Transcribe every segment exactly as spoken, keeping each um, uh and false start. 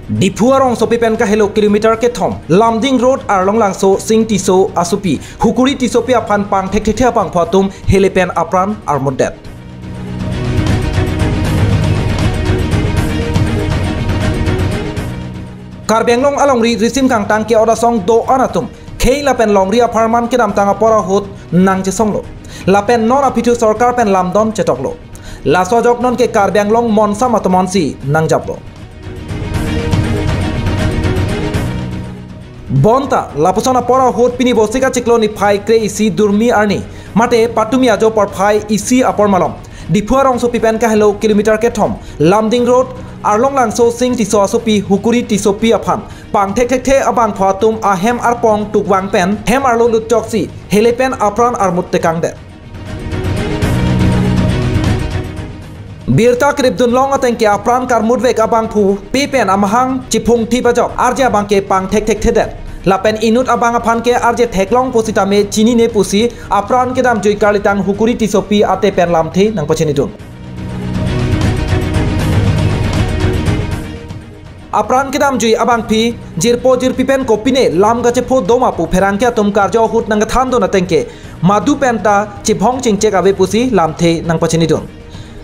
Diphu arongsopi pen kahelo kilometer kethom, Lumding Road, Arlong Langso, Sing Tisso asopi, Hukuri Tissopi aphan pangthekthekthe abangphu atum hele pen apran armutdet. Karbi Anglong alongri risim kangtang ke-ot asong do-an atum khei lapen longri apharman kedamtang apor ahut nangchesonglo. Lapen non aphi thu sorkar pen lamdon chetoklo. Laso ajok non ke Karbi Anglong monsam atum ansi nangjaplo. Bonta lapuson apor ahut pini Vosik achiklo niphai kre-isi durmi arni mate patumi ajo porphai isi apor malom Diphu arongsopi pen kahelo kilometer kethom, Lumding Road, Arlong Langso, Sing Tisso asopi, Hukuri Tissopi aphan pangthekthekthe abangphu atum ahem arpong tukvang pen hem arlo lutchoksi hele pen apran armut tekangdet. Birta kripdunlong ateng ke apran karmutvek abangphu pe pen amahang chiphungthip ajok arje abang ke pangthekthekthedet. Lapen inut abang aphan ke arje theklong pusitame chinine pusi apran kedamjui karlitang Hukuri Tissopi ate pen lamthe nangpachinidun. Apran kedamjui abangpi jirpo jirpi pen kopine lam kachepho doma pu pherangke atum karjo ahut nangkethandun ateng ke madu penta chiphong chingchek ave pusi lamthe nangpachinidun.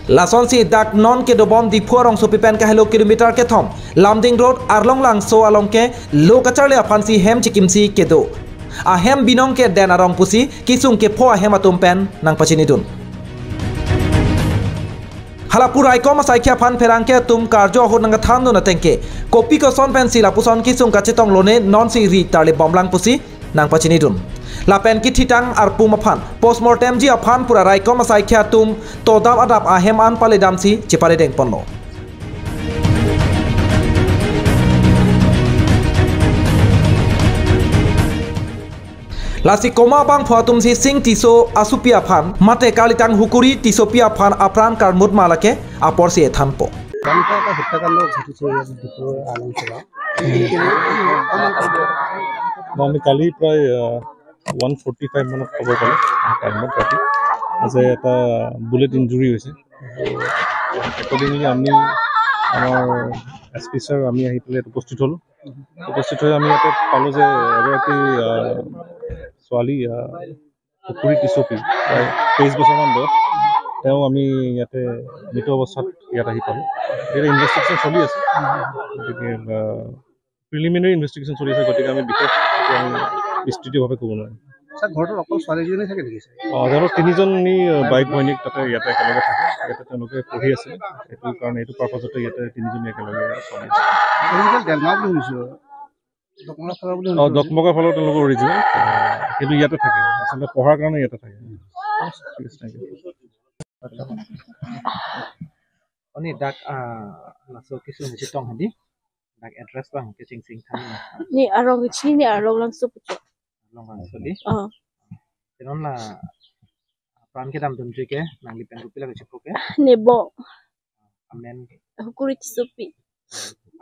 Lasonsi dak non kedobom Diphu arongsopi pen kahelo kilometer kethom, Lumding Road, Arlong Langso along ke lo kacharli aphansi hem chikimsi kedo. Ahem binong ke den arong pusi kesung kepho ahem atum pen nangpachinidun. Hala pu raikom asaikhi aphan pherangke atum karjo ahut nangkethandun ateng ke kopi koson pensi lapuson kesung kachetong lone nonsi ri tarlip bomlang pusi nangpachinidun. Lapen kithitang arpum aphan postmortemji aphan pura raikom asaikhi atum todap adap ahem an paledamsi chepaledeng ponlo. Lasi komat abangphu atumsi Sing Tisso asopi aphan mate karlitang Hukuri Tissopi aphan apran karmut ma lake aporsi ethanpo. কালি এটা হত্যাকাণ্ড ঘটিছে ইয়াত ডিফু আলমচৰা। আমি কালি প্ৰায় one forty five মানত খবৰ পালোঁ, টাইমত ৰাতি, যে এটা বুলেট ইঞ্জুৰি হৈছে। একৰ্ডিংলি আমি, আমাৰ এছ পি ছাৰ, আমি আহি পেলাই ইয়াত উপস্থিত হ'লোঁ। উপস্থিত হৈ আমি ইয়াতে পালোঁ যে এগৰাকী, আহ, ছোৱালী, আহ, পুখুৰী টিচপি, প্ৰায় তেইছ বছৰমান বয়স, তেওঁ আমি ইয়াতে মৃত অৱস্থাত ইয়াত আহি পালোঁ। এতিয়া ইনভেষ্টিগেশ্যন চলি আছে, গতিকে, আহ, প্ৰিলিমিনেৰী ইনভেষ্টিগেশ্যন চলি আছে, গতিকে আমি বিশেষ এতিয়া আমি বিস্তৃতভাৱে ক'ব নোৱাৰিম। ছাৰ, ঘৰটোত অকল ছোৱালীজনী থাকে নেকি, ছাৰ? অ, ঘৰত তিনিজনী, আহ, বাইক ভনীয়েক তাতে ইয়াতে একেলগে থাকে। ইয়াতে তেওঁলোকে পঢ়ি আছিলে, এইটো কাৰণে, এইটো পাৰ্পাছতে ইয়াতে তিনিজনী একেলগে চলি আছে। অৰিজিনেল ডেলমা বুলি শুনিছোঁ, দকমৰা ফালৰ বুলি অ, শুনিছোঁ। দকমৰা ফালৰ তেওঁলোকৰ অৰিজিনেল, আহ, কিন্তু ইয়াতে থাকে, আচলতে পঢ়াৰ কাৰণে ইয়াতে থাকে। ঠিক আছে, thank you. Oni dak, ah, laso kesung chetong hadi. Dak address bang keching sing than. Ni arong kecil ni Arlong Langso puchot. Arlong Langso di. Oh. Tenon la apran kedamdunji ke nangli pen kopi la kechipho ke? Nebo. Amen. Hukuri Tisopi.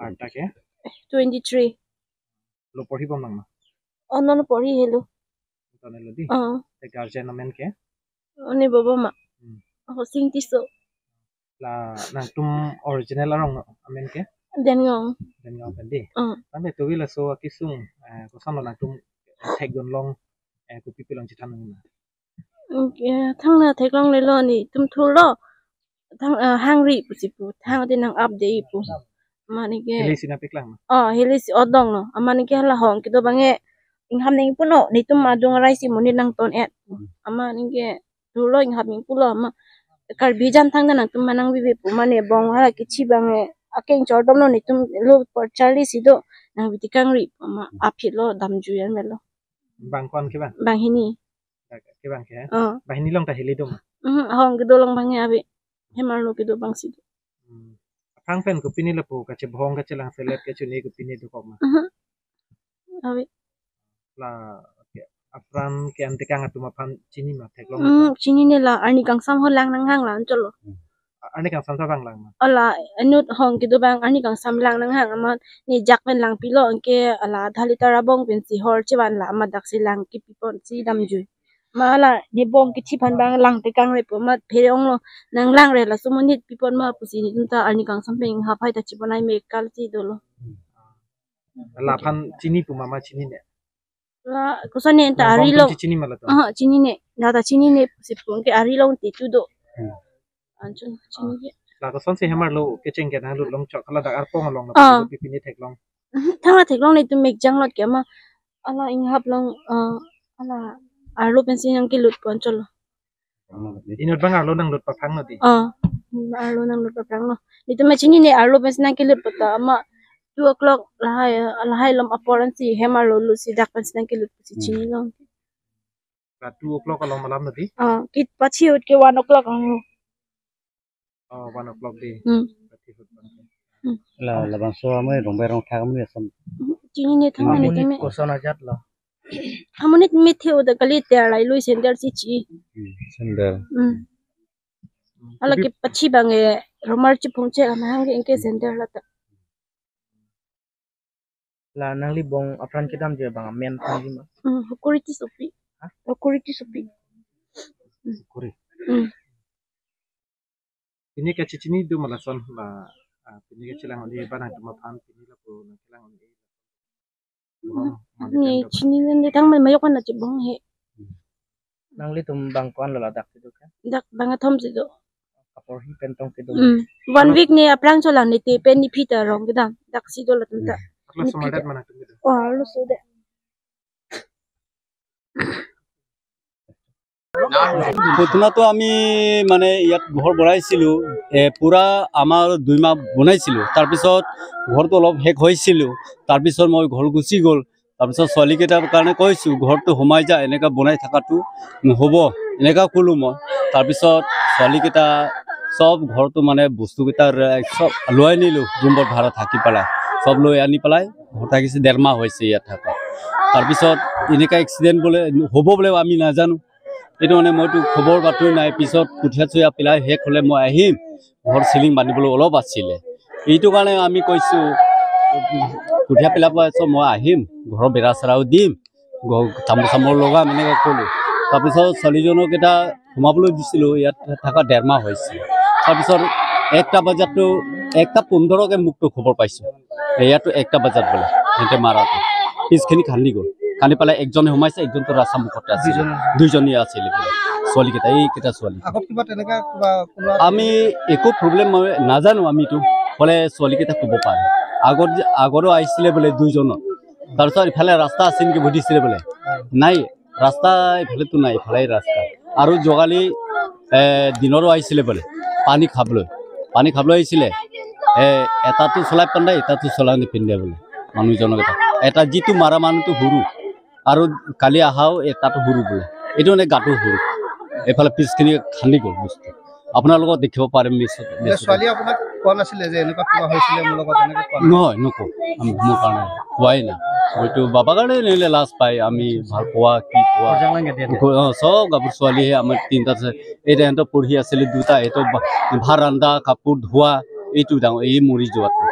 Arta ke? Twenty three. Lo porhi bom nang ma? Oh, non porhi helo. Tonelo di. Oh. Te guardian amen ke? Oni bobo ma. Hmm. Oh, Sing Tisso. La nangtum original arong amen ke? Dengong. Dengong pen di. Hmm. Tame tuwi laso akesung, eh, koson lo nangtum thekdunlong, eh, kopi pilong chethan nang na. Oke, thang na theklonglelo, netum thurlo. Thang, eh, hangri pusi pu. Thang te nang-ap de pu. Mane ke. Hili si nangpeklang ma? Oh, hili si odong lo. Amane ke hala hong kedo abang ke inghap nangji puno. Netum adung arai si monit nangton et. Amane ke thurlo inghap nangji pulo. Ama Karbi jan thang ta nangtum ma nangvive pu. Mane bong hala kechi abang ke akeng chor dom lo, netum lo por charli si do. Nangvi tekangri pu. Ama aphi lo damjui an melo. Bang ko-an ke bang? Bang hini. Ke bang ke? Oh. Bang hini along ta hili do ma? Mhm, ahong kedo along abang ke ave. Hem arlo kedo abang si do. Hmm. Aphrang pen kopine lapu kachebhong kachelang selet kachini kopine dokok ma? Mhm. Ave. La, oke. Apran ke-an tekang atum aphan chini ma theklong ma? Hmm, chinine la arni kangsam ho lang nanghang la ancholo. Hmm. Arni kangsam ta bang lang ma? Ala, inut hong kedo abang arni kangsam lang nanghang, ama nejak pen langpilo, anke ala adha litar abong pensi hor chevan la ama daksi lang kipipon si damjui. Ama la ne bong kithi aphan abang lang tekangre pu, ama pherong lo nang langre laso monit pipon ma pusi netum ta arni kangsam pen inghap hai ta chibonai me kal si dolo. Laphan chini pu ma ma chinine? La, koson ne ta, lapu ari bang along. Chini ma latum? Aha, chinine. Nata chinine pusi pu ke ari along titu do. Hmm. Anchot chinine. La kosonsi hem arlo kecheng ke nanglut longchok, hala dak arpong along la, ah, pi pine theklong? Thang la theklong, netum mek janglot ke ma. Hala inghap along, ah, hala arlo pensi nangkelut pon cholo. Inut bang arlo nanglut paphrang lo di? Ah, arlo nanglut paphrang lo. Netum ma chinine, arlo pensi nangkelut pon ta ma two o'clock lahai, lahai alom apor ansi hem arlo lutsi dak pensi nangkelut pusi, hmm, chinilong. La two o'clock along malam lo di? Ah, kit pachi ahut ke one o'clock along. Oh, one o'clock di. Hmm. Pachi ahut bang. Hmm. La, labangso amoi rongbai rongthak amonit ason. Chinine thang. Amonit netum me. Koson ajat lo? Amonit me the-o ta kali, te arlai lui sandal si chi. Hmm, sandal. Hmm. Hala ke pachi bang e, rumar chiphung che amahang ke ingke sandal lata. La nangli bong apran kedam je bang amen thanji ma? Hmm, Hokuri Tissopi. Ha? Hokuri Tissopi. Hokuri. Hmm. Pini kachechini do ma lason la, ah, pini kachelang un-e ba nangtum aphan pini lapu nangkelang un-e. Hmm. Ni chini nende tang mai mayok na chibong he. Nanglitum bang ko-an lo ladak kedo ke? Dak bang athom si do. Apor hi pen tong kedo. Hmm. One week ne aphrang cholang ne te pen ni phi ta rong kedam. Dak si do latum ta. Hmm. Aphrang ni phi ta. Somadat mana tum kedo? Oh, lo so de. প্ৰথমতে আমি মানে ইয়াত ঘৰ বনাইছিলোঁ, এ, পূৰা আমাৰ দুই মাহ বনাইছিলোঁ। তাৰপিছত ঘৰটো অলপ শেষ হৈছিলোঁ, তাৰপিছত মই ঘৰ গুচি গ'ল। তাৰপিছত ছোৱালীকেইটাৰ কাৰণে কৈছোঁ, "ঘৰটো সোমাই যা, এনেকুৱা বনাই থকাটো নহ'ব", এনেকুৱা ক'লোঁ মই। তাৰপিছত ছোৱালীকেইটা চব ঘৰটো মানে বস্তুকেইটা ৰে-, চব লৈ আনিলোঁ, ৰুমত ভাড়া থাকি পেলাই, চব লৈ আনি পেলাই ঘৰত থাকিছে, ডেৰ মাহ হৈছে ইয়াত থকা। তাৰপিছত এনেকুৱা এক্সিডেণ্ট বোলে হ'ব বোলে আমি নাজানো। এইটো মানে মইতো খবৰ বাতৰি নাই, পিছত কঠীয়া চঠীয়া পেলাই শেষ হ'লে মই আহিম, ঘৰ চিলিং বান্ধিবলৈ অলপ আছিলে। এইটো কাৰণে আমি কৈছোঁ, কঠীয়া পেলাব আছে, মই আহিম, ঘৰৰ বেৰা চেৰাও দিম, ঘৰ তামোল চামোল লগাম, এনেকৈ ক'লোঁ। তাৰপিছত ছোৱালীজনক এটা সোমাবলৈ দিছিলোঁ, ইয়াত থকা ডেৰ মাহ হৈছে। তাৰপিছত একটা বজাততো, একটা পোন্ধৰকে মোকতো খবৰ পাইছোঁ, ইয়াতো একটা বজাত বোলে সিহঁতে মাৰাটো, পিছখিনি খান্দি গ'ল। খান্দি পেলাই একজনে সোমাইছে, একজনতো ৰাস্তা মুখতে আছিলে। দুইজন। দুইজনী আছিলে বোলে, ছোৱালীকেইটা, এইকেইটা ছোৱালী। আগত কিবা তেনেকা কিবা কোনোবা আমি একো প্ৰব্লেম নাজানো আমিতো, হ'লে ছোৱালীকেইটা ক'ব পাৰে। আগত যে, আগৰো আহিছিলে বোলে দুইজনত, তাৰপিছত ইফালে ৰাস্তা আছে নেকি সুধিছিলে বোলে, নাই, ৰাস্তা ইফালেতো নাই, ইফালে ৰাস্তা। আৰু যোৱাকালি, এ, দিনৰো আহিছিলে বোলে, পানী খাবলৈ, পানী খাবলৈ আহিছিলে। এ, এটাতো চলাই পিন্ধে, এটাতো চলাই নিপিন্ধে বোলে মানুহজনক। এটা, এটা যিটো মাৰা মানুহটো সৰু, আৰু কালি আহাও এটাতো সৰু বোলে, এইটো মানে গাটো সৰু, এইফালে পিছখিনি খান্দি গ'ল বস্তু। আপোনালোকক দেখিব পাৰিম নিশ্চয়, এতিয়া নিশ্চয়। ছোৱালীয়ে আপোনাক কোৱা নাছিলে যে এনেকুৱা কিবা হৈছিলে মোৰ লগত, এনেকে কোৱা নাই? নহয়, নকওঁ। আমি, মোৰ কাৰণে কোৱাই নাই। হয়তো বাবাৰ কাৰণে নিলে লাজ পায়, আমি ভাল পোৱা, কি পোৱা। অ, চব গাভৰু ছোৱালীহে আমাৰ তিনিটা আছে। এই সিহঁতৰ পঢ়ি আছিলে দুটা, এইটো ভা-, ভাত ৰান্ধা, কাপোৰ ধোৱা, এইটো ডাঙৰ, এই মৰি যোৱাটো।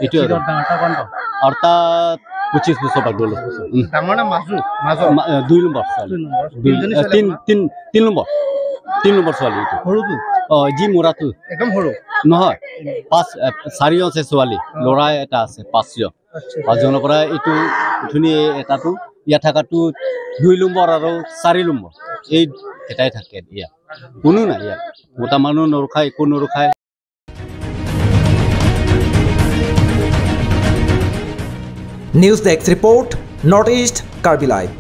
এইটো আৰু। কিমান ডাঙৰ, এটা কোনটো? আৰু তাত পঁচিছ বছৰ পাৰ গ'ল। উম। ডাঙৰ নে মাজু? মাজৰ? মা-, এ, দুই নম্বৰ ছোৱালী। দুই নম্বৰ। দুই, তিনিজনী এ, ছোৱালী তিন, আপোনাৰ? তিন, তিন নম্বৰ। তিন নম্বৰ ছোৱালী এইটো। সৰুটো? অ, যি মৰাটো। একদম সৰু? নহয়। পাঁচ, এ, চাৰিজন আছে ছোৱালী। অ। ল'ৰা এটা আছে, পাঁচজন। আচ্ছা। পাঁচজনৰ পৰা এইটো উঠনি এটাটো, ইয়াত থকাটো দুই নম্বৰ আৰু চাৰি নম্বৰ। এই এটাই থাকে ইয়াত। কোনো নাই ইয়াত। মতা মানুহ নৰখায়, একো নৰখায়। News Desk Report, North East Karbi Live.